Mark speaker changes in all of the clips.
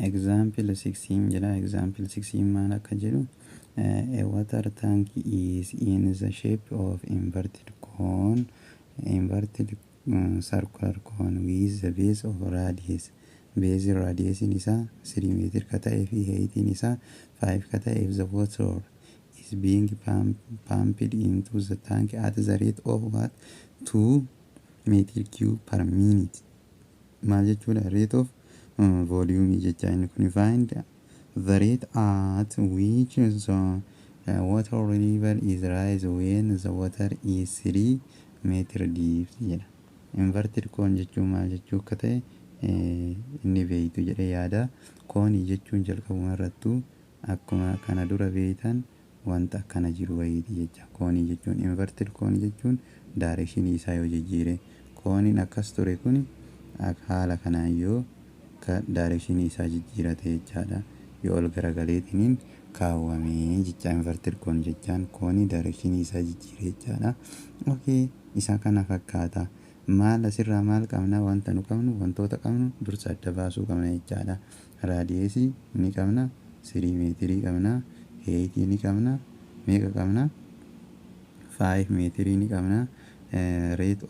Speaker 1: Example 16 jedha. Example 16 maal akka jedhu, a water tank is in the shape of inverted cone, inverted circular cone with the base of radius, base radiusin isaa 3 meter ka ta'ee fi heightiin isaa 5 ka ta'e. If the water is being pumped into the tank at the rate of what? 2 meter cube per minute. Maal jechuudha? Rate of volume jecha inni kun. Find the rate at which the water level is rise when the water is 3 meter deep jedha. Inverted cone jechuun maal jechuu akka ta'e inni beeytu jedhe yaada. Koonii jechuun jalqabuma irrattuu akkuma kana dura beeytan wanta akkana jiru wayiiti jecha. Koonii jechuun, inverted koonii jechuun, directionii isaa yoo jijjiire, kooniin akkas ture kun haala kanaan yoo ka directionii isaa jijjiirate jechaadha. Yoo ol garagaleetiniin kaawwamee jecha, inverted cone jechaan koonii directionii isaa jijjiire jechaadha. Okay, isa kana fakkaata. Maal asirraa maal qabna? Wanta nu qabnu, wantoota qabnu dursa adda baasuu qabna jechaadha. Radiusii ni qabna, 3 meetirii qabna, heightii ni qabna, meeqa qabna? 5 meetirii ni qabna. Rate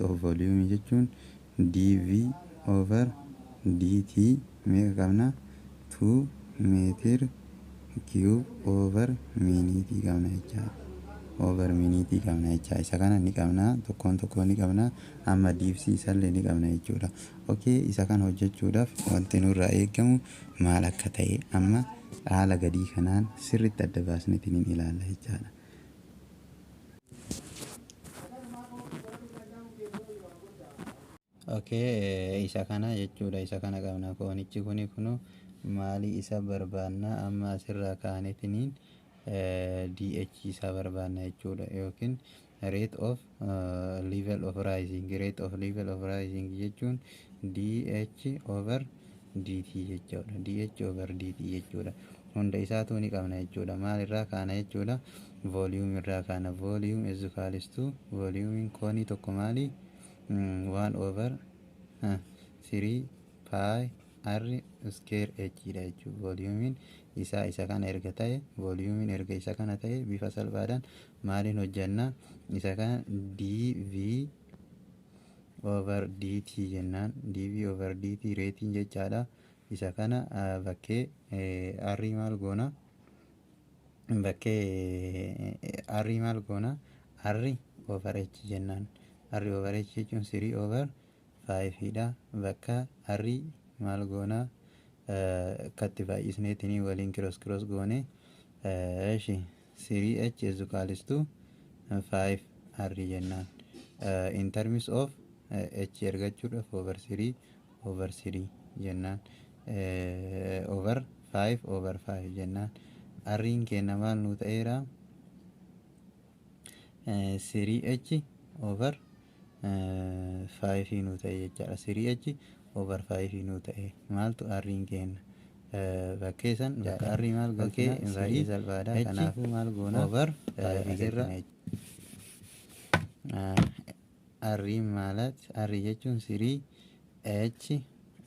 Speaker 1: of volume jechuun dv over dt. Meeqa qabna? 2 meter cube over miniitii qabna jechaadha. Over miniitii qabna jecha. Isa kana ni qabna, tokkoon tokkoon ni qabna. Amma depthii isallee ni qabna jechuudha. Okay, isa kana hojjechuudhaaf wanti nurraa eegamu maal akka ta'e amma haala gadii kanaan sirriitti adda baasneetiin ilaalla jechaadha. Okay, isa kana jechuudha. Isa kana qabna. Koonichi kuni kunu maalii isa barbaanna? Amma asirraa kaaneetiniin dh isaa barbaanna jechuudha, yookiin rate of level of rising. Rate of level of rising jechuun dh over dt jechuudha. Dh over dt jechuudha. Hunda isaatu ni qabna jechuudha. Maal irraa kaana jechuudha? Volume irraa kaana. Volume is equals to, volume koonii tokko maali? 1 over 3 pi r square h dha jechuudha. Volumiin isaa isa kana erga ta'e, volumiin erga isa kana ta'e, bifa salphaadhaan maaliin hojjanna isa kana? Dv over dt jennaan. Dv over dt rateiin jechaadha. Isa kana bakkee r maal goona? Bakkee r maal goona? R over h jennaan. R over h jechuun 3 over 5 dha. Bakka r maal goona? Akkatti baay'isneetinii waliin cross cross goone. Eshi, 3h is equals to 5 r jennaan. In terms of h argachuudhaaf over 3 over 3 jennaan, over 5 over 5 jennaan. R'n kenna maal nu ta'eera? 3h over 5 nu ta'e jechaadha. 3h over 5 nu ta'e. Maaltu r'n kenna bakkee san? Bakka r maal galchina? Baay'ee salphaadha. Kanaafuu maal goona? Over asirra r maalat? R jechuun 3h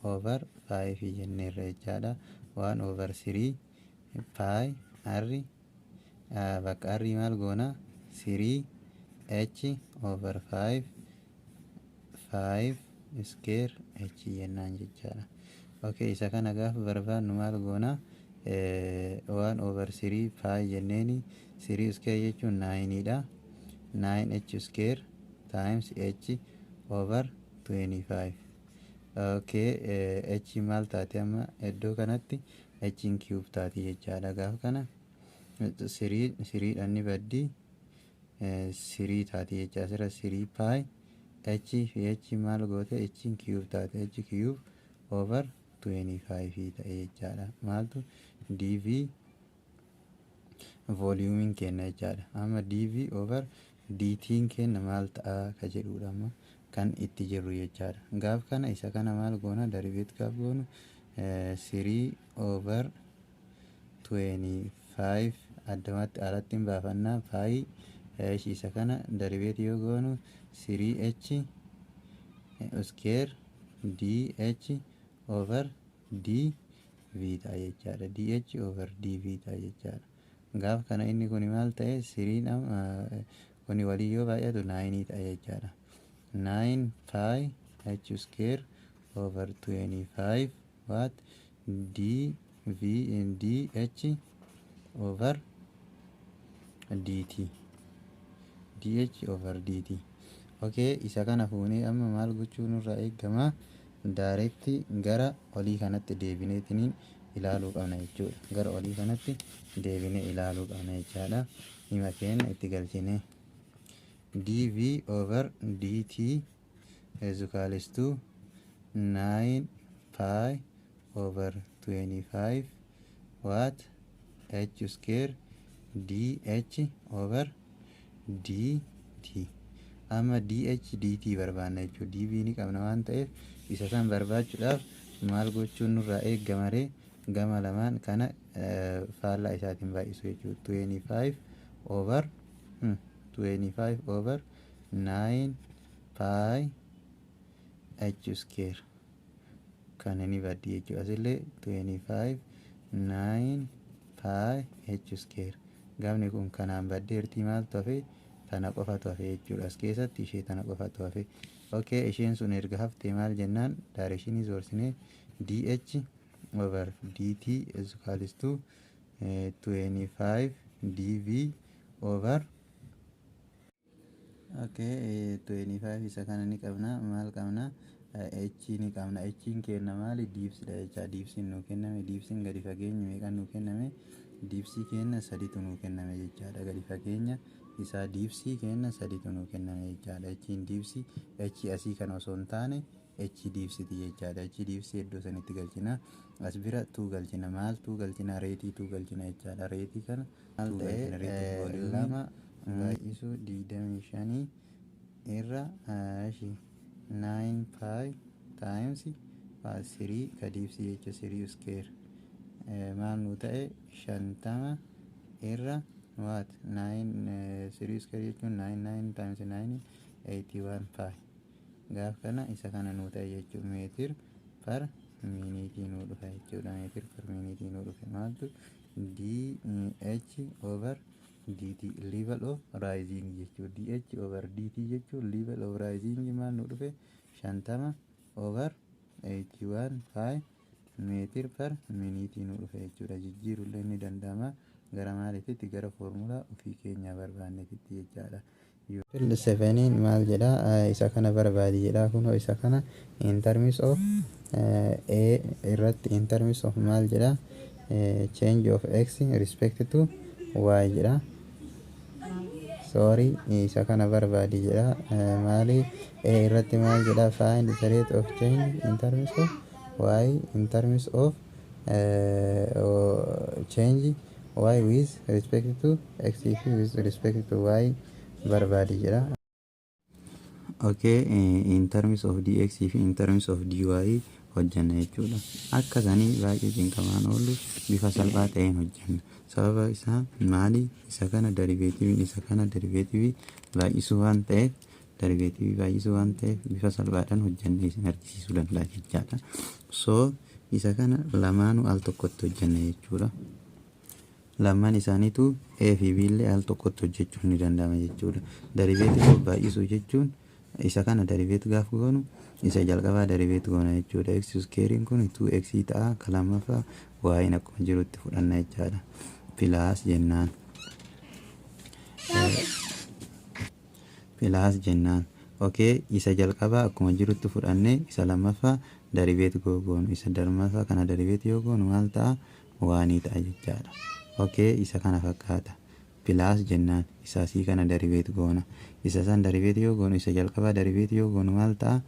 Speaker 1: over 5 jenneerra jechaadha. 1 over 3 pi r, bakka r maal goona? 3 h over 5, 5 square h jennaan jechaadha. Okay, isa kana gaafa barbaannu maal goona? 1 over 3 pi jenneeni, 3 square jechuun 9 dha. 9 h square times h over 25. Okay, h maal taate amma iddoo kanatti? H cube taati jechaadha. Gaafa kana threedhaan ni baddi, three taati jecha. Asirra three pi h fi h maal goote? H cube taate. H cube over 25 ta'e jechaadha. Maaltu? Dv volumiin kenna jechaadha. Amma dv over dt kenna maal ta'a ka jedhudha amma kan itti jirru jechaadha. Gaaf kana isa kana maal goona? Derivate gaaf goonu 3 over 25 addamatti alatti hin baafannaa. Pi isa kana derivate yoo goonu 3h square dh over dv ta'a jechaadha. dh over dv ta'a jechaadha. Gaaf kana inni kun maal ta'e? Threen kuni walii yoo baay'atu nineii ta'a jechaadha. 9 pi h square over 25 what dv dh over dt, dh over dt. Okay, isa kana fuunee amma maal gochuu nurraa eegama? Direct gara olii kanatti deebineetiniin ilaaluu qabna jechuudha. Gara olii kanatti deebinee ilaaluu qabna jechaadha. Hima keenya itti galchine, dv over dt is equals to 9 pi over 25 what h square dh over dt. Amma dh dt barbaanna jechuudha. dv ni qabna waan ta'eef, isa san barbaachuudhaaf maal gochuun nurraa eeggamaree? Gama lamaan kana faallaa isaatiin baay'isu jechuudha. 25 over 25 over 9 pi h square kana ni baddi jechuudha. Asillee 25 9 pi h square gamni kun kanaan baddeertii, maaltu hafe? Tana qofatu hafe jechuudha. As keessatti ishee tana qofatu hafe. Okay, isheen sun erga haftee maal jennaan? Directionii zoorsinee dh over dt is equals to 25 dv over, okay, 25 isa kana ni qabna. Maal qabna? H ni qabna. H kenna maali? Depthiidha jecha. Depthiin nuu kenname. Depthiin gadi fageenyi meeqan nuu kenname? Depthii kenna saditu nuu kenname jechaadha. Gadi fageenya isaa depthii kenna saditu nuu kenname jechaadha. H'n depthii h asii kana osoo hin taane h depthiiti jechaadha. H depthii iddoo sanitti galchina. As bira two galchina. Maal two galchina? Rateii two galchina jechaadha. Rateii kana maal ta'e? Lama baay'isuu 25 irra 9 pi times 3 ka depthii jecha 3 square maal nu ta'e? 50 irra what 9 3 square jechuun 9, 9 times 9, 81 pi. Gaaf kana isa kana nu ta'e jechuun meter per minuteii nu dhufa jechuudha. Meter per minuteii nu dhufe. Maaltu? Dh over dt, level of rising jechuudha. dh over dt jechuun level of rising. Maal nu dhufe? 50 over 81 pi meter per minuteii nu dhufe jechuudha. Jijjiirullee ni danda'ama. Gara maaliititti? Gara foormulaa ofii keenyaa barbaannetitti jechaadha. Seveniin maal jedha? Isa kana barbaadi jedha. Kunoo isa kana in terms of a irratti, in terms of maal jedha? Change of x respect to y jedha. Sorry, isa kana barbaadi jedha. Maali? A irratti maal jedha? Find the rate of change in terms of y, in terms of change y with respect to x fi with respect to y barbaadi jedha. Okay, in terms of dx fi in terms of dy hojjanna jechuudha. Akka sanii baay'ee cinqamaan oollu, bifa salphaa ta'een hojjanna. Sababa isaa maali? Isa kana derivativeiin isa kana derivativei baay'isuu waan ta'eef, derivativei baay'isuu waan ta'eef, bifa salphaadhaan hojjannee isin argisiisuu danda'a jechaadha. So isa kana lamaanuu al tokkotti hojjanna jechuudha. Lamaan isaaniitu A fi B illee al tokkotti hojjechuun ni danda'ama jechuudha. Derivative baay'isuu jechuun isa kana derivate gaaf goonu isa jalqabaa derivate goona jechuudha. X squarein kun 2x ta'a, ka lammaffaa y akkuma jirutti fudhanna jechaadha. Plus jennaan. Plus jennaan. Okay, isa jalqabaa akkuma jirutti fudhannee isa lammaffaa derivate goonu. Isa lammaffaa kana derivate yoo goonu maal ta'a? Oneii ta'a jechaadha. Okay, isa kana fakkaata. Plus jennaan, isa asii kana derivate goona. Isa san derivate yoo goonu, isa jalqabaa derivate yoo goonu maal ta'a?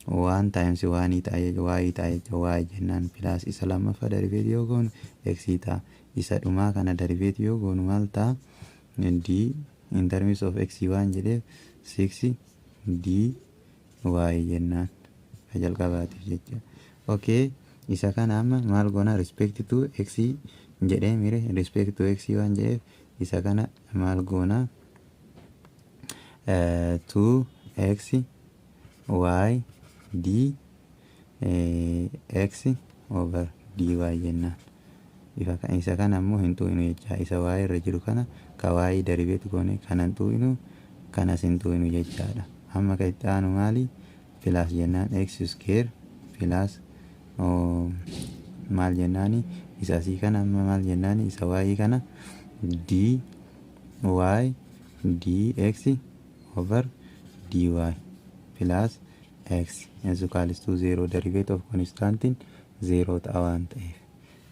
Speaker 1: One times oneii ta'a, y ta'a jecha. Y jennaan. Plus isa lammaffaa derivate yoo goonu x ta'a. Isa dhumaa kana derivate yoo goonu maal ta'a? D in terms of x waan jedheef 6 d y jennaan ka jalqabaatiif jecha. Okay, isa kana amma maal goona? Respect to x jedhee mire? Respect to x waan jedheef isa kana maal goona? 2 x y d X over dy jennaan. Ifa isa kana ammoo hin tuqinu jecha. Isa y irra jiru kana ka y derivate goone kana hin tuqinu, kanas hin tuqinu jechaadha. Amma kan itti aanu maali? Plus jennaan, x square plus maal jennaani? Isa asii kana amma maal jennaani? Isa y kana d y dx over dy plus x is equals to 0. Derivative of constant 0 ta'a waan ta'eef.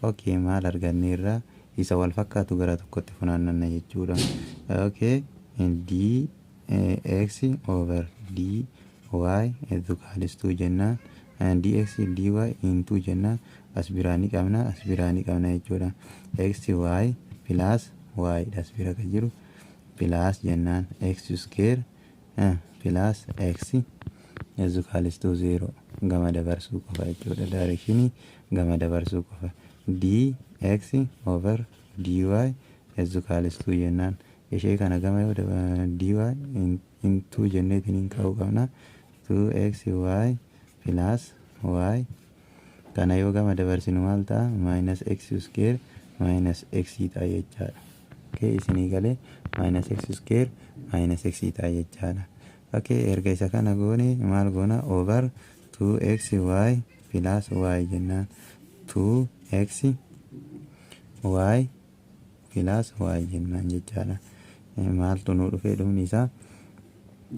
Speaker 1: Okay, maal arganneerra? Isa wal fakkaatu gara tokkotti funaannanna jechuudha. Okay, d x over d y is equals to jennaan, dx dy into jennaan, as biraa ni qabna, as biraa ni qabna jechuudha. X y plus y as bira kan jiru plus jennaan, x square plus x is equals to 0. Gama dabarsuu qofa jechuudha. Directionii gama dabarsuu qofa. Dx over dy is equals to jennaan, ishee kana gama yoo dy into jenneetiin hin ka'uu qabna. 2x y plus y kana yoo gama dabarsinu maal ta'a? Minus x square minus x ta'a jechaadha. Okay, isinii galee? Minus x square minus x ta'a jechaadha. Okay, erga isa kana goone maal goona? Over 2x y plus y jennaan, 2x y plus y jennaan jechaadha. Maaltu nuu dhufee dhumni isaa?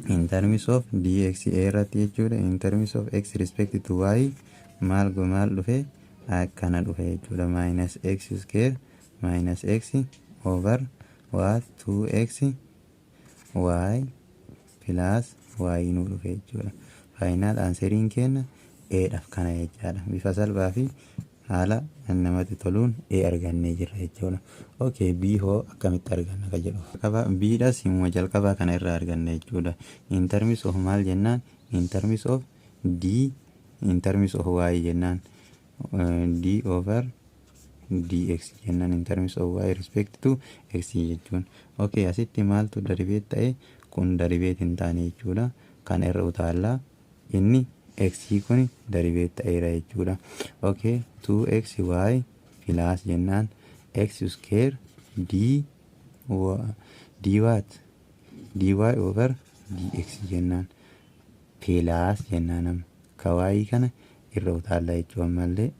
Speaker 1: In terms of dx a irratti jechuudha. In terms of x respect to y maal maal dhufe? Akkana dhufe jechuudha. Minus x square minus x over what? 2x y plus y nuu dhufe jechuudha. Final answeriin keenya A dhaaf kana jechaadha. Bifa salphaa fi haala namatti toluun A argannee jirra jechuudha. Okay, B hoo akkamitti arganna ka jedhu. B dhas himuma jalqabaa kana irraa arganna jechuudha. In terms of maal jennaan? In terms of D, in terms of Y jennaan, D over dx jennaan, in terms of y respect to x jechuun. Okay, asitti maaltu derivate ta'e? Kun derivate hin taane jechuudha. Kana irra utaallaa, inni x kun derivate ta'eera jechuudha. Okay, 2xy plus jennaan, x square d d what? Dy over dx jennaan, plus jennaan, amma ka y kana irra utaallaa jechuu. Ammallee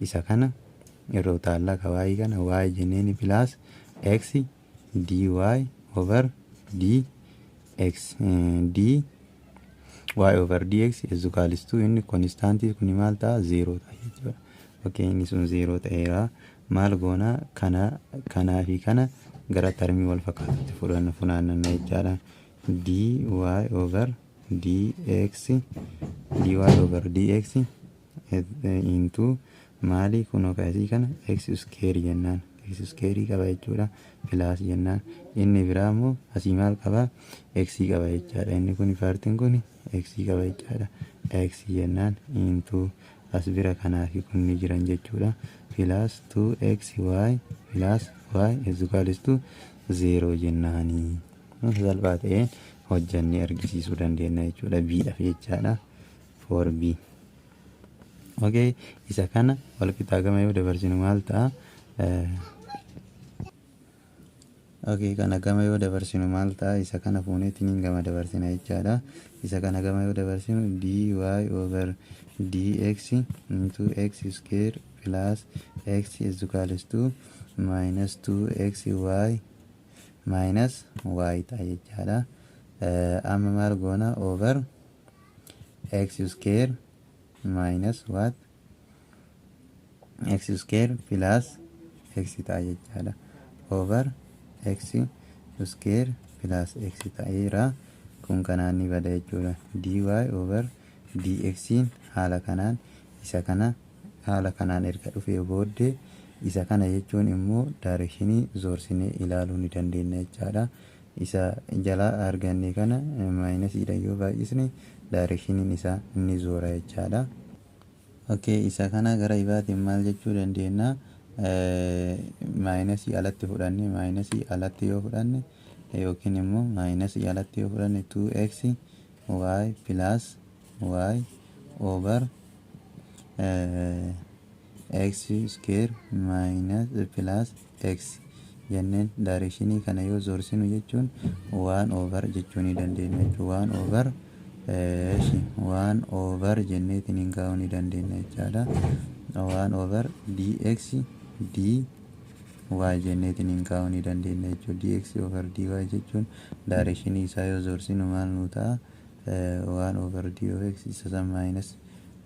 Speaker 1: isa kana irra utaallaa, ka y kana y jenneeni, plus x dy over dx, d y over dx is equals to, inni constantii kun maal ta'a? Zero ta'a jechuudha. Okay, inni sun zero ta'eera. Maal goona? Kana kanaa fi kana gara termii wal fakkaatutti fudhanna, funaannanna jechaadha. Dy over dx, dy over dx into maali? Kunoo kaasii kana x square jennaan, x square qaba jechuudha. Plus jennaan, inni biraa immoo asii maal qaba? X qaba jechaadha. Inni kun partiin kun x qaba jechaadha. X jennaan, into as bira kanaa fi kun ni jiran jechuudha. Plus 2xy plus y is equals to 0 jennaanii salphaa ta'een hojjannee argisiisuu dandeenya jechuudha, B dhaaf jechaadha, for B. Okay, isa kana wal qixaa gama yoo dabarsinu maal ta'a? Okay, kana gama yoo dabarsinu maal ta'a? Isa kana fuuneetiin gama dabarsina jechaadha. Isa kana gama yoo dabarsinu, dy over dx into x square plus x is equals to minus 2xy minus y ta'a jechaadha. Amma maal goona? Over x square minus what? X square plus x ta'a jechaadha. Over x square plus x ta'eera. Kun kanaan ni bada jechuudha. Dy over dx haala kanaan, isa kana haala kanaan erga dhufee booddee, isa kana jechuun immoo directionii zoorsinee ilaaluu ni dandeenya jechaadha. Isa jalaa arganne kana minusiidha yoo baay'isne directioniin isaa ni zoora jechaadha. Okay, isa kana gara ibaatiin maal jechuu dandeenya? Minusii alatti fudhanne, minusii alatti yoo fudhanne yookiin immoo minusii alatti yoo fudhanne, 2x y plus y over x square minus plus x jenneen. Directionii kana yoo zoorsinu jechuun one over jechuu ni dandeenya jechuudha. One over, one over jenneetiin hin kaa'uu ni dandeenya jechaadha. One over dx dy jenneetiin hin kaa'uu ni dandeenya jechuudha. Dx over dy jechuun directionii isaa yoo zoorsinu maal nu ta'a? One over d of x isa san minus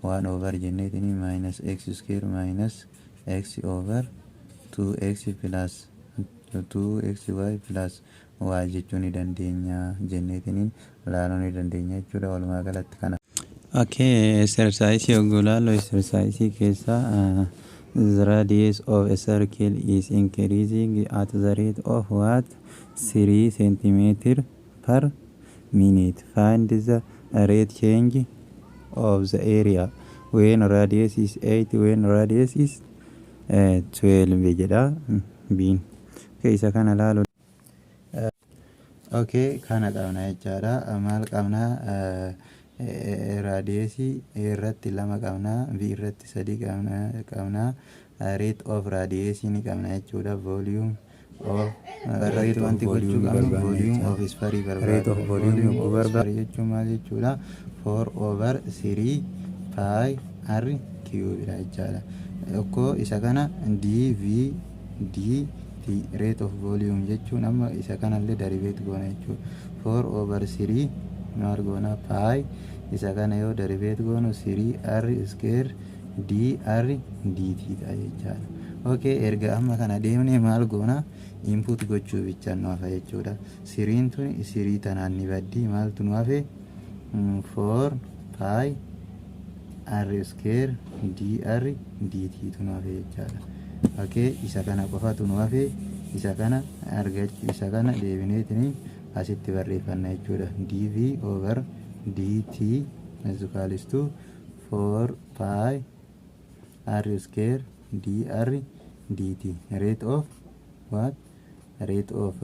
Speaker 1: one over jenneetiin minus x square minus x over 2x plus 2xy plus y jechuu ni dandeenya jenneetiin ilaaluu ni dandeenya jechuudha walumaa galatti kana. Okay, exercise yogguu ilaallu, exercise keessa the radius of a circle is increasing at the rate of what? 3 centimeter per minute. Find the rate change of the area when radius is 8, when radius is 12 jedha biin. Okay, isa kana ilaalu. Okay, kana qabna jechaadha. Maal qabna? Radiusii irratti lama qabna, b irratti sadii qabna, rate of radiusii ni qabna jechuudha. Volume of rate wanti gochuu qabnu volume of sphere barbaadu.
Speaker 2: Rate of volume yogguu barbaadu
Speaker 1: jechuun maal jechuudha? 4 over 3 pi r cube dha jechaadha. Okkoo isa kana dv d t, rate of volume jechuun amma isa kanallee derivate goona jechuudha. 4 over 3 maal goona? Pi isa kana yoo derivate goonu 3 r square d r dt dha jechaadha. Okay, erga amma kana deemne maal goona? Input gochuu bichaan nu hafa jechuudha. Threen tun three tanaan ni baddi. Maaltu nu hafe? 4 pi r square dr dt tu nu hafe jechaadha. Okay, isa kana qofatu nu hafe. Isa kana argachuu, isa kana deebineetini asitti barreeffanna jechuudha. Dv over dt is equals to 4 pi r square dr dt. Rate of what? Rate of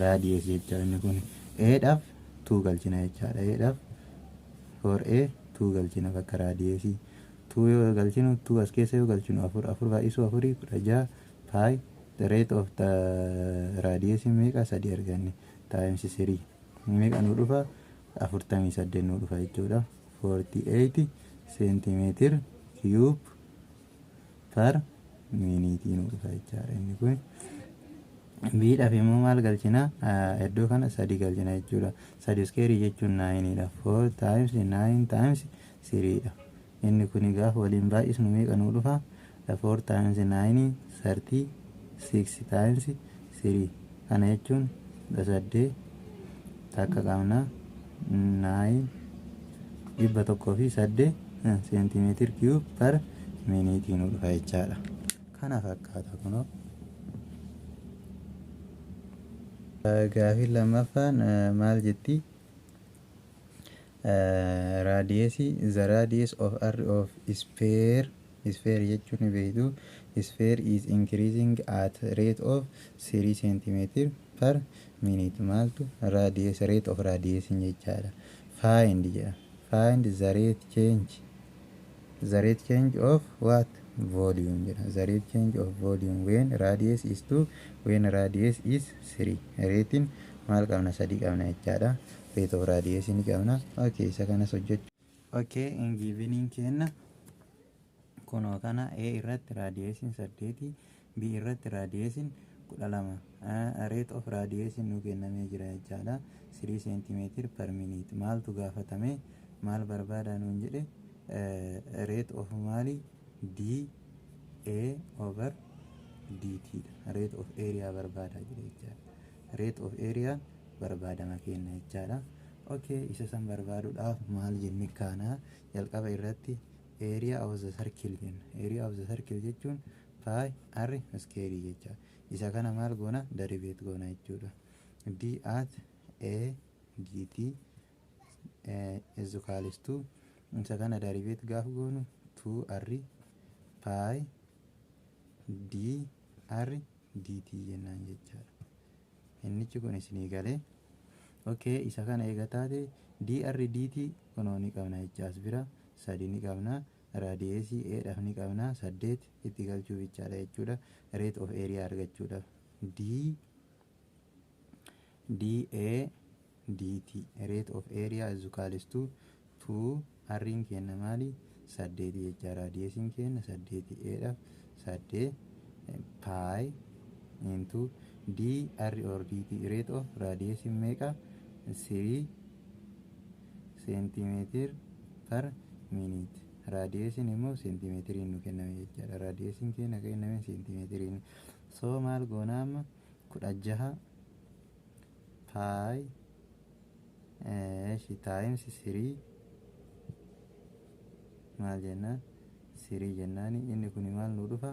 Speaker 1: radius jecha. Inni kun a dhaaf 2 galchina jechaadha. A dhaaf, for a 2 galchina. Bakka radiusii 2 yoo galchinu, 2 as keessa yoo galchinu, afur, afur baay'isuu afurii 16. Pi the rate of the radius meeqa? Sadi arganne. Times 3 meeqa nu dhufa? 48 nu dhufa jechuudha. 48 centimeter cube per minute nu dhufa jechaadha inni kun. Biidhaaf immoo maal galchina? Iddoo kana sadi galchina jechuudha. Sadi square jechuun nineiidha. Four times nine times threedha. Inni kun gaafa waliin baay'isnu meeqa nu dhufa? Four times nine, 36 times three. Kana jechuun 18 takka qabna, nine, 108 centimeter cube per minute nu dhufa jechaadha. Kana fakkaata kunoo. Gaafii lammaffaan maal jetti? Radiusii, the radius of r of sphere, sphere jechuun beektu, sphere is increasing at rate of 3 centimeter per minute. Maaltu radius, rate of radius jechaadha. Find jedha. Find the rate change, the rate change of what? Volume jedha. The rate change of volume when radius is 2, when radius is 3. Ratein maal qabna? Sadii qabna jechaadha. Rate of radius ni qabna. Okay, isa kanas hojjechuu. Okay, giveniin kenna kunoo kana. A irratti radiusiin 8, B irratti radiusiin 12. Rate of radiusiin nu kennamee jira jechaadha, 3 centimeter per minute. Maaltu gaafatame? Maal barbaada nuun jedhe? Rate of maali? D A over dt dha. Rate of area barbaada jedhe jechaadha. Rate of area barbaadama kenna jechaadha. Okay, isa san barbaaduudhaaf maal jenne kaana? Jalqaba irratti area of the circle jenna. Area of the circle jechuun pi r square jecha. Isa kana maal goona? Derivate goona jechuudha. D at a dt is equals to, isa kana derivate gaaf goonu, 2 r pi d r dt jennaan jechaadha. Innichi kun isinii galee? Okay, isa kana eega taate dr dt kunoo ni qabna jecha. As bira sadi ni qabna. Radiusii A dhaaf ni qabna, 8 itti galchuu bichaadha jechuudha. Rate of area argachuudhaaf d dA dt, rate of area is equals to 2. R'n kenna maali? 8 jecha. Radiusiin kenna 8, A dhaaf 8 pi into d r or dt. Rate of radiusiin meeqa? 3 centimeter per minute. Radiusiin immoo seentimeetiriin nu kenname jechaadha. Radiusiin kenna kenname seentimeetiriin. So maal goona amma? 16 pi times 3 maal jennaan? 3 jennaan. Inni kun maal nu dhufa?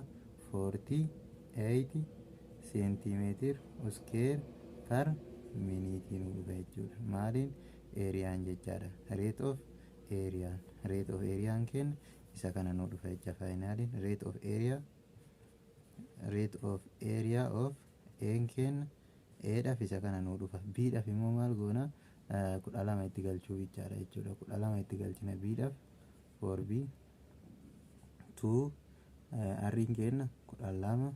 Speaker 1: 48 centimeter square per minute nu dhufa jechuudha. Maaliin? Areaan jechaadha. Rate of areaan kenna isa kana nu dhufa jecha. Finaliin rate of area of A'n kenna, A dhaaf isa kana nu dhufa. B dhaaf immoo maal goona? 12 itti galchuu bichaadha jechuudha. 12 itti galchina B dhaaf. For B, 2, R'n kenna 12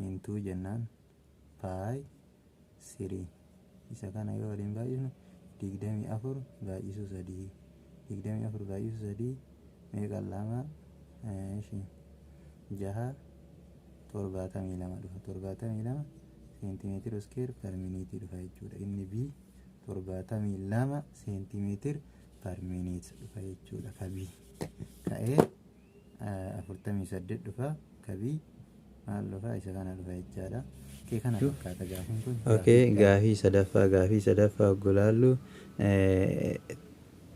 Speaker 1: into jennaan pi 3. Isa kana yoo waliin baay'isnu, 24 baay'isuu 3, 24 baay'isuu 3 meeqa? 2, 6, 72 dhufa. 72 centimeter square per minute dhufa jechuudha. Inni B 72 centimeter per minute dhufa jechuudha. Ka B ka'ee 48 dhufa. Ka B maal dhufa? Isa kana dhufa jechaadha. Kee kana fakkaata gaafiin kun.
Speaker 2: Okay, gaafii sadaffaa. Gaafii sadaffaa oggolaallu, a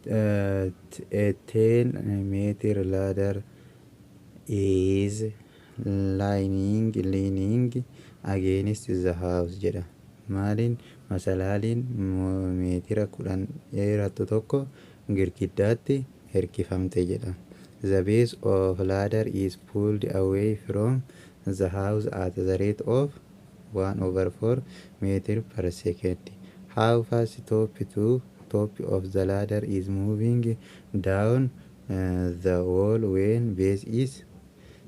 Speaker 2: 10 meter ladder is leaning against the house jedha. Maaliin? Masalaaliin meetira 10 dheerattu tokko girgiddaatti hirkifamte jedha. The base of ladder is pulled away from the house at the rate of 1 over 4 meter per second. How fast top to top of the ladder is moving down the wall when base is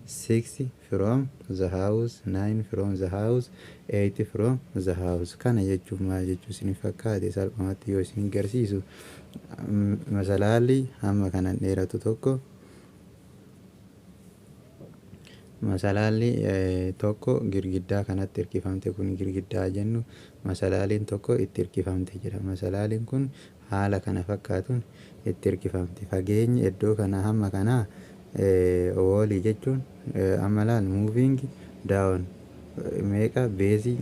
Speaker 2: 6 from the house, 9 from the house, 8 from the house? Kana jechuun maal jechuu isin fakkaate? Salphumatti yoo isin garsiisu, masalaalli hamma kanan dheeratu tokko, masalaalli tokko girgiddaa kanatti hirkifamte. Kun girgiddaa jennu, masalaaliin tokko itti hirkifamte jedha. Masalaaliin kun haala kana fakkaatuun itti hirkifamte. Fageenyi iddoo kana hamma kanaa wallii jechuun amma laal, moving down meeqa? Baseii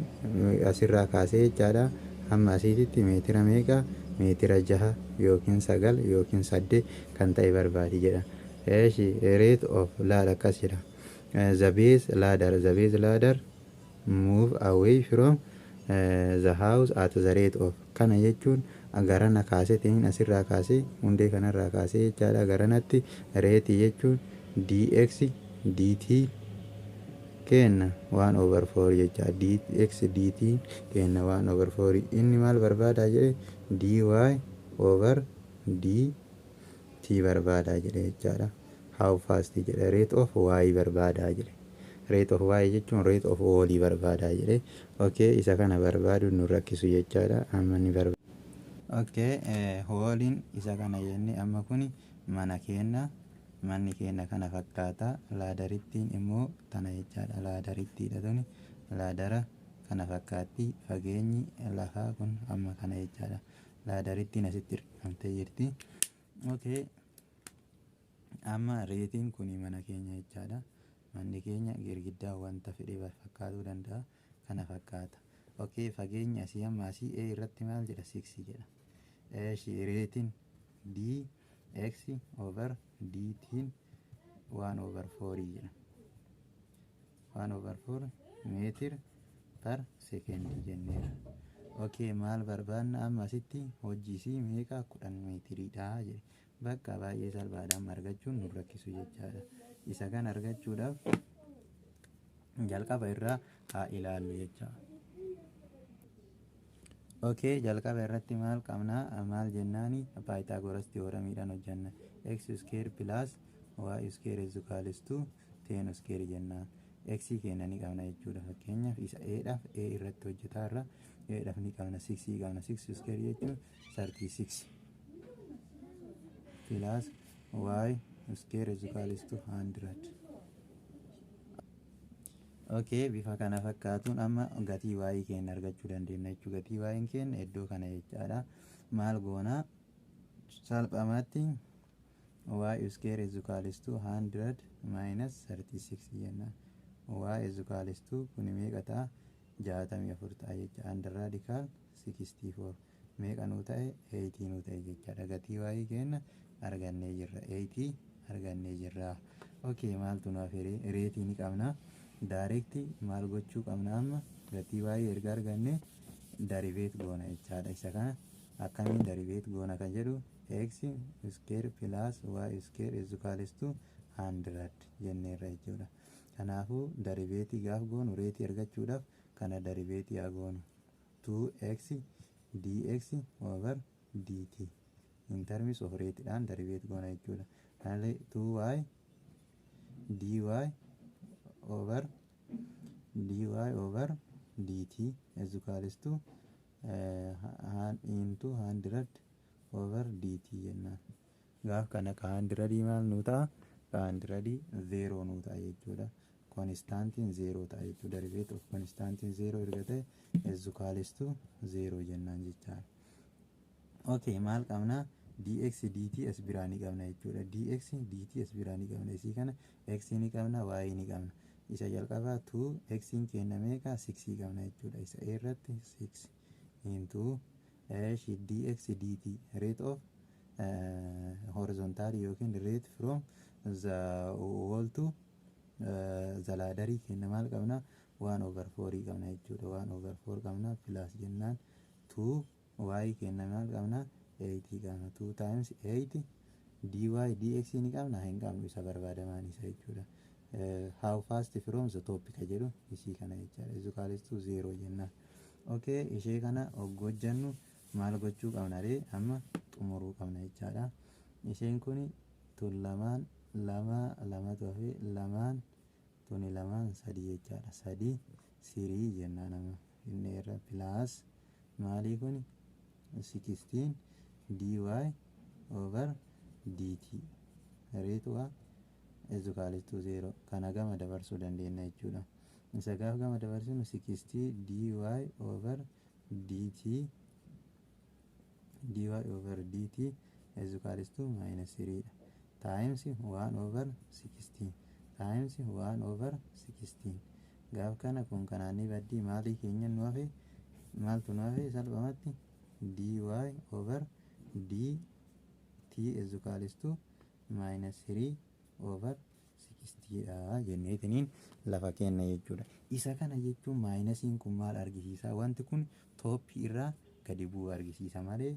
Speaker 2: asirraa kaasee jechaadha, hamma asiititti meetira meeqa? Meetira 6 yookiin 9 yookiin 8 kan ta'e barbaadi jedha. Eeshi, rate of laal akkas jedha. The base ladder move away from the house at the rate of, kana jechuun garana kaasetiin, asirraa kaasee, hundee kanarraa kaasee jechaadha, garanatti rateii jechuun dx dt kenna 1 over 4 jecha. Dx dt kenna 1 over 4. Inni maal barbaadaa jedhe? Dy over dt barbaadaa jedhe jechaadha. How fast jedhe, rate of y barbaadaa jedhe. Rate of y jechuun rate of wallii barbaadaa jedhe. Okay, isa kana barbaaduun nu rakkisu jechaadha. Amma ni barbaada. Okay, walliin isa kana jenne. Amma kuni mana kenna, manni keenya kana fakkaata. Ladderittiin immoo tana jechaadha. Ladderittiidha tuni. Laddera kana fakkaatti. Fageenyi lafaa kun amma kana jechaadha. Ladderittiin asitti hirkifamtee jirti. Okay, amma rateiin kun mana keenya jechaadha. Manni keenya girgiddaa wanta fedhe fakkaatuu danda'a, kana fakkaata. Okay, fageenyi asii amma asii A irratti maal jedha? 6 jedha. Eeshi, rateiin d x over dt 1 over 4 jedha. 1 over 4 meter per second jenneerra. Okay, maal barbaanna amma asitti? Hojii meeqa? 10 meetiriidha jedhe. Bakka baay'ee salphaadhaan argachuun nu rakkisu jechaadha. Isa kan argachuudhaaf jalqaba irraa haa ilaallu jecha. Okay, jalqaba irratti maal qabna? Maal jennaani? Pythagoras theoremiidhaan hojjanna. X square plus
Speaker 1: Y square is equals to 10 square jennaan. X keenya ni qabna jechuudha. Fakkeenyaaf isa A dhaaf, A irratti hojjetaa irra, A dhaaf ni qabna, 6 qabna. 6 square jechuun 36 plus Y square is equals to 100. Okay, bifa kana fakkaatuun amma gatii y keenya argachuu dandeenya jechuudha. Gatii y keenya iddoo kana jechaadha. Maal goonaa? Salphumatti y square is equals to 100 minus 36 jenna. Y is equals to kun meeqa ta'a? 64 ta'a jecha. Under radical 64 meeqa nuu ta'e? 8 nuu ta'e jechaadha. Gatii y keenya argannee jirra. 8 argannee jirra. Okay, maaltu nu hafe? Rateii ni qabna. Direct maal gochuu qabna amma? Gatii y erga arganne derivate goona jechaadha. Isa kana akkamiin derivate goona kan jedhu, x square plus y square is equals to 100 jenneerra jechuudha. Kanaafuu derivateii gaaf goonu, rateii argachuudhaaf kana derivateii haa goonu. 2x dx over dt in terms of rateiidhaan derivate goona jechuudha. Kanallee 2y dy over dy over dt is equals to into 100 over dt jennaan. Gaaf kana ka 100 maal nuu ta'a? Ka 100 zero nuu ta'a jechuudha. Constantiin zero ta'a jechuudha. Derivate of constantiin zero erga ta'e, is equals to zero jennaan jechaadha. Okay, maal qabna? Dx dt as biraa ni qabna jechuudha. Dx dt as biraa ni qabna. Isii kana x ni qabna, y ni qabna. Isa jalqabaa 2 x kenna meeqa? 6 qabna jechuudha. Isa a irratti 6 into dx dt, rate of horizontal yookiin rate from the wall to the ladderii kenna maal qabna? 1 over 4 qabna jechuudha. 1 over 4 qabna, plus jennaan. 2 y kenna maal qabna? 8 qabna. 2 times 8. Dy dx ni qabna? Hin qabnu. Isa barbaadamaan isa jechuudha. How fast from the top ka jedhu isii kana jechaadha. Is equals to 0 jennaan. Okay, ishee kana hoggojjannu maal gochuu qabna ree? Amma xumuruu qabna jechaadha. Isheen kun tun lamaan, lama lamatu hafe, lamaan tuni lamaan sadii jechaadha. Sadii sirii jennaan. Amma inni irra plus maalii kun? 16 dy over dt rate waa is equals to 0. Kana gama dabarsuu dandeenya jechuudha. Isa gaaf gama dabarsinu, 60 dy over dt, dy over dt is equals to minus 3 dha, times 1 over 16, times 1 over 16. Gaaf kana kun kanaan ni baddii. Maalii keenya nu hafe? Maaltu nu hafe? Salphumatti dy over dt is equals to minus 3 over 60 dha jenneetiniin lafa kenna jechuudha. Isa kana jechuun minusiin kun maal argisiisa? Wanti kun topii irraa gadi bu'uu argisiisa malee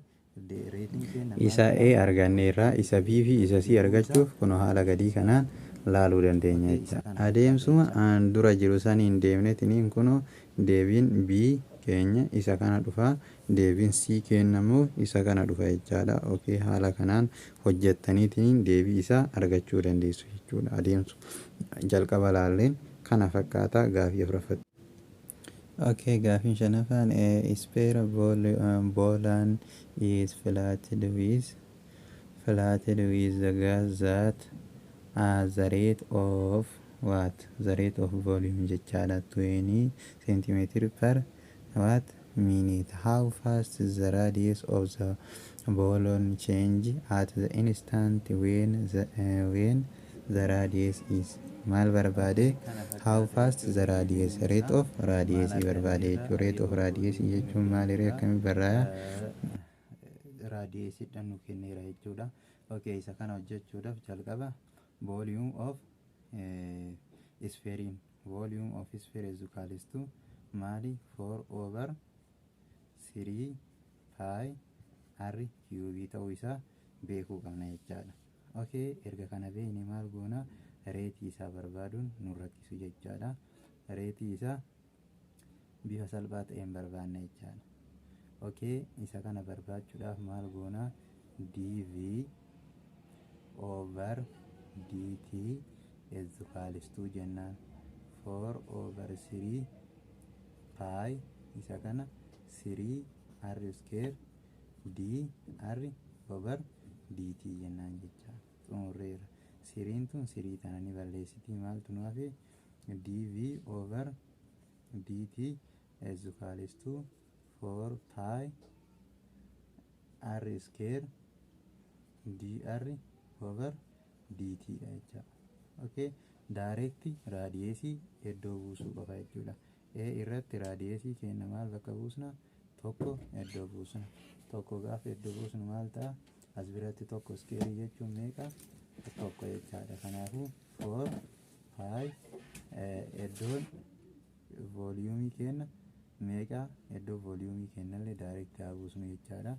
Speaker 1: rateiin kenna.
Speaker 2: Isa A arganneerra, isa B fi isa C argachuuf kun haala gadii kanaan laaluu dandeenya jecha. Adeemsuma aan dura jiru saniin deemnetiniin kunoo deebiin B keenya isa kana dhufa, deebiin C kennamoo isa kana dhufa jechaadha. Okay, haala kanaan hojjettaniitiin deebii isaa argachuu dandeessu jechuudha. Adeemsu jalqaba laalleen kana fakkaata gaafii afuraffatti.
Speaker 1: Okay, gaafiin shanaffaan, a sphere balloon is flatted with the gas that at the rate of what? The rate of volume jechaadha, 20 centimeter per what minute. How fast is the radius of the balloon change at the instant when the radius is maal barbaade? How fast the radius, rate of radius barbaade jechuudha. Rate of radius jechuun maal? Akkamii barraaya?
Speaker 2: Radiusiidhaan nu kenneera jechuudha. Okay, isa kana hojjechuudhaaf jalqaba volume of sphere, volume of sphere is equals to maali? 4 over 3 pi r cube ta'uu isaa beekuu qabna jechaadha. Okay, erga kana beekne maal goona? Rateii isaa barbaaduun nu rakkisu jechaadha. Rateii isaa bifa salphaa ta'een barbaanna jechaadha. Okay, isa kana barbaachuudhaaf maal goona? Dv over dt is equals to jennaan 4 over 3 pi isa kana 3 r square d r over dt jennaan jecha. Xumurreera. Threen tun three tana ni balleessitii. Maaltu nu hafe? Dv over dt is equals to 4 pi r square dr over dt dha jecha. Okay, direct radiusii iddoo buusuu qofa jechuudha. E irratti radiusii kenna maal bakka buusna? Tokko iddoo buusna. Tokko gaafa iddoo buusnu maal ta'a? As biratti tokko squareii jechuun meeqa? Tokko jechaadha. Kanaafuu 4 pi iddoon volumeii kenna meeqa? Iddoo volumeii kennallee direct haa buusnu jechaadha.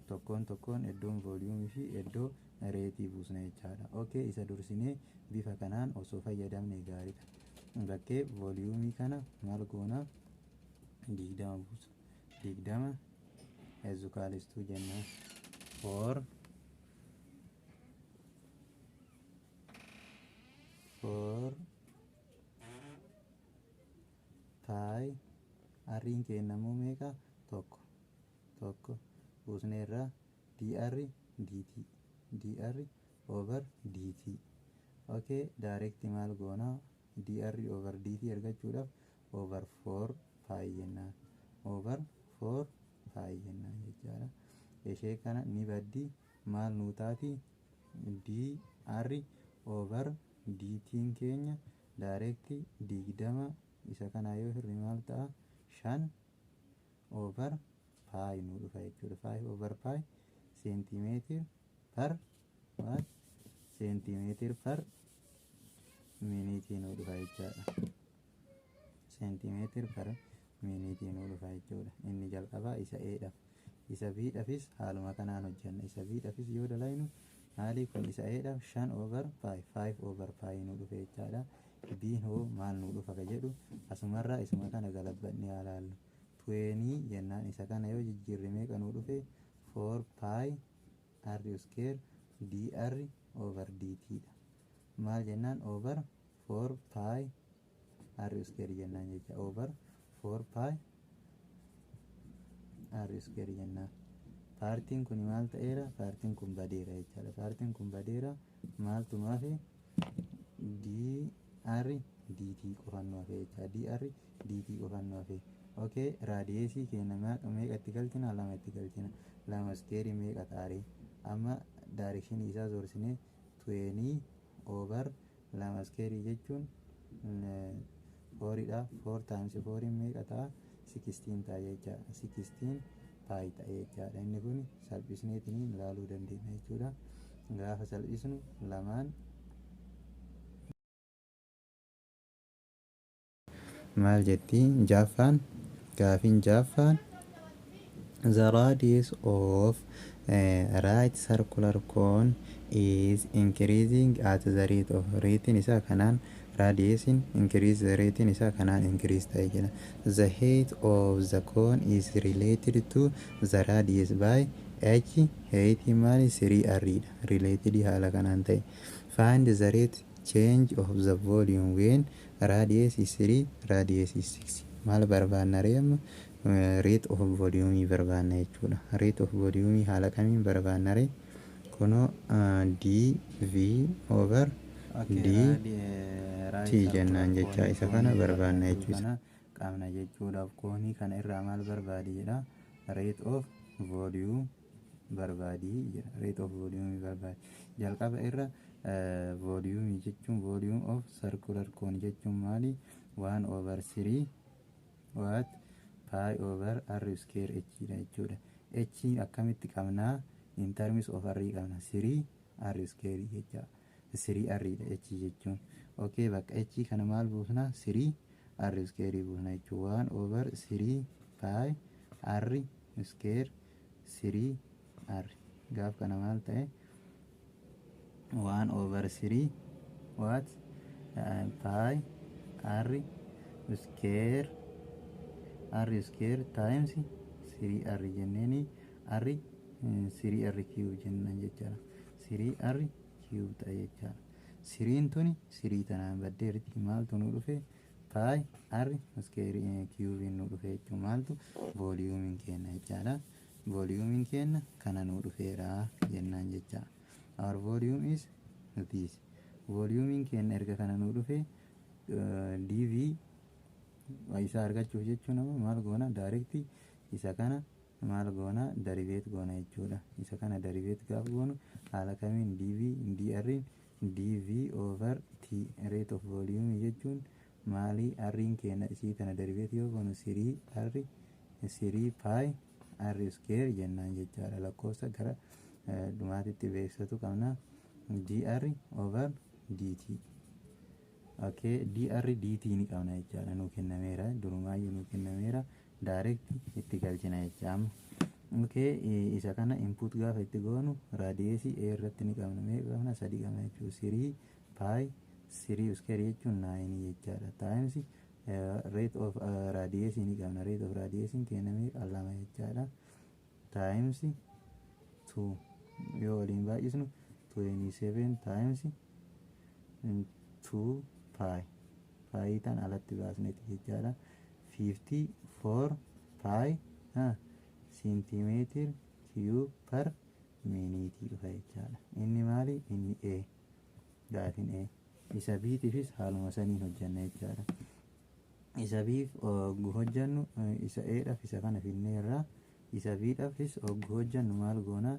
Speaker 2: Tokkoon tokkoon iddoon volumeii fi iddoo rateii buusna jechaadha. Okay, isa dursinee bifa kanaan osoo fayyadamne gaariidha. Bakkee volumeii kana maal goona? 20 buusna. 20 is equals to jennaan 4 pi r'n kennamuu meeqa? Tokko. Tokko buusneerra. Dr dt, dr over dt. Okay, direct maal goona? Dr over dt argachuudhaaf over 4 pi jennaan, over 4 pi jennaan jechaadha. Ishee kana ni baddi. Maal nuu taati? Dr over dt keenya direct 20 isa kana yoo hirri maal ta'a? 5 over pi nuu dhufa jechuudha. 5 over pi centimeter per what? Centimeter per minuteii nuu dhufa jechaadha. Centimeter per minuteii nuu dhufa jechuudha. Inni jalqabaa isa A dhaaf. Isa B dhaafis haaluma kanaan hojjenna. Isa B dhaafis yoo dalaynu maali kun? Isa A dhaaf 5 over pi, 5 over pi nuu dhufe jechaadha. B hoo maal nuu dhufa ka jedhu asumarraa isuma kana galabbannee haa laallu. 20 jennaan isa kana yoo jijjiirre meeqa nuu dhufe? 4 pi r square dr over dt dha. Maal jennaan? Over 4 pi r square jennaan jecha. Over 4 pi r square jennaan. Partiin kun maal ta'eera? Partiin kun badeera jechaadha. Partiin kun badeera. Maaltu nu hafe? Dr dt qofan nu hafe jecha. Dr dt qofan nu hafe. Okay, radiusii keenya meeqa itti galchina? Lama itti galchina. Lama squareii meeqa taaree? Amma directionii isaa zoorsinee 20 over lama squareii jechuun fouriidha. 4 times fouriin meeqa ta'a? 16 ta'a jechaadha. 16 pi ta'e jechaadha. Inni kun salphisneetiin ilaaluu dandeenya jechuudha. Gaafa salphisnu lamaan maal jetti jaaffaan? Gaafiin jaaffaan: the radius of right circular cone is increasing at the rate of, ratein isaa kanaan, radiusin increase, ratein isaa kanaan increase ta'e jedha. The height of the cone is related to the radius by h. Height maali? 3r dha. Related haala kanaan ta'e. Find the rate change of the volume when radius is 3, radius is 6. Maal barbaanna ree amma? Rate of volume barbaanna jechuudha. Rate of volume haala kamiin barbaanna ree? Kunoo dv over d t jennaan jecha. Isa kana barbaanna jechuudha. Qabna jechuudhaaf coneii kana irraa maal barbaadi jedha? Rate of volume barbaadii jedha. Rate of volume barbaadi. Jalqaba irra volume jechuun, volume of circular cone jechuun maali? 1 over 3 what? Pi over r square h dha jechuudha. H akkamitti qabnaa? In terms of r qabna. 3 r square jecha. 3 r dha h jechuun. Okay, bakka h kana maal buusna? 3 r square buusna jechuudha. 1 over 3 pi r square 3 r. Gaaf kana maal ta'e? 1 over 3 what? Pi r square, r square times 3 r jenneeni r 3 r cube jennan jechaadha. 3 r cube ta'a jechaadha. Threen tuni three tanaan baddeerti. Maaltu nu dhufe? Pi r square cubeiin nu dhufe jechuun maaltu volumeiin kenna jechaadha. Volumeiin kenna kana nu dhufeera jennaan jecha. Our volume is this. Volumeiin kenna erga kana nu dhufe, dv isaa argachuuf jechuun amma maal goona? Direct isa kana maal goona? Derivate goona jechuudha. Isa kana derivate gaaf goonu haala kamiin? Dv dr dv over t. Rate of volume jechuun maali? R'n kenna isii kana derivate yoo goonu 3 r 3 pi r square jennaan jechaadha. Lakkoofsa gara dhumaatitti beeksisatu qabna. Dr over dt. Okay, dr dt ni qabna jechaadha. Nuu kennameera, durumaayyuu nuu kennameera. Direct itti galchina jecha amma. Okay, isa kana input gaafa itti goonu radiusii a irratti ni qabna. Meeqa qabna? Sadii qabna jechuudha. Three pi, three square jechuun nine jechaadha. Times rate of radiusii ni qabna. Rate of radiusiin kenna meeqa? Lama jechaadha. Times 2 yoo waliin baay'isnu 27 times 2 pi, pi tan alatti baasneeti jechaadha. 54 pi centimeter cube per minute dhufa jechaadha. Inni maali? Inni a gaafin a. Isa biitiifis haaluma saniin hojjanna jechaadha. Isa biif oggu hojjannu, isa eedhaaf isa kana finneerraa, isa biidhaafis oggu hojjannu maal goona?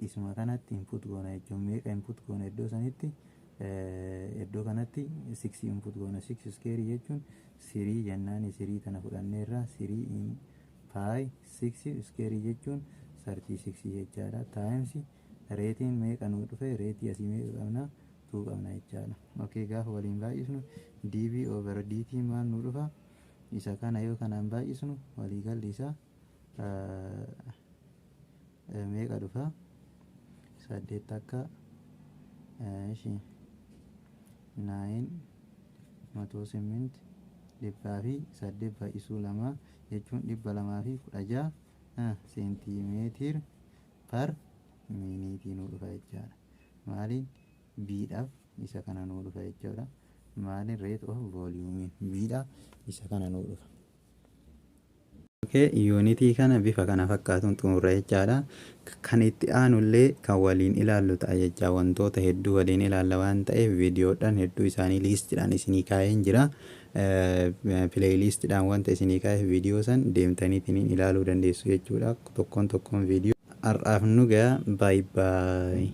Speaker 2: Isuma kanatti input goona jechuun meeqa input goona iddoo sanitti? Iddoo kanatti 6 input goona. 6 square jechuun 3 jennaan, 3 tana fudhanneerra. 3 in pi 6 square jechuun 36 jechaadha. Times rateiin meeqa nuu dhufe? Rateii asii meeqa qabna? 2 qabna jechaadha. Okay, gaafa waliin baay'isnu dv over dt maal nuu dhufa? Isa kana yoo kanaan baay'isnu waliigalli isaa meeqa dhufa? Saddeet akka ishi nine 108, 108 baay'isuu lama jechuun 216 centimeter per minute nuu dhufa jechaadha. Maaliin? Biidhaaf isa kana nuu dhufa jechuudha. Maaliin? Rate of volumeiin biidhaaf isa kana nuu dhufa. Unitii kana bifa kana fakkaatuun xumurra jechaadha. Kan itti aanullee kan waliin ilaallu ta'a jecha. Wantoota hedduu waliin ilaalla waan ta'eef viidiyoodhaan hedduu isaanii listiidhaan isinii kaa'een jira. Playlistiidhaan wanta isinii kaa'eef viidiyoo san deemtaniitiin ilaaluu dandeessu jechuudha. Tokkoon tokkoon viidiyoo. Har'aaf nu ga'a. Bye bye.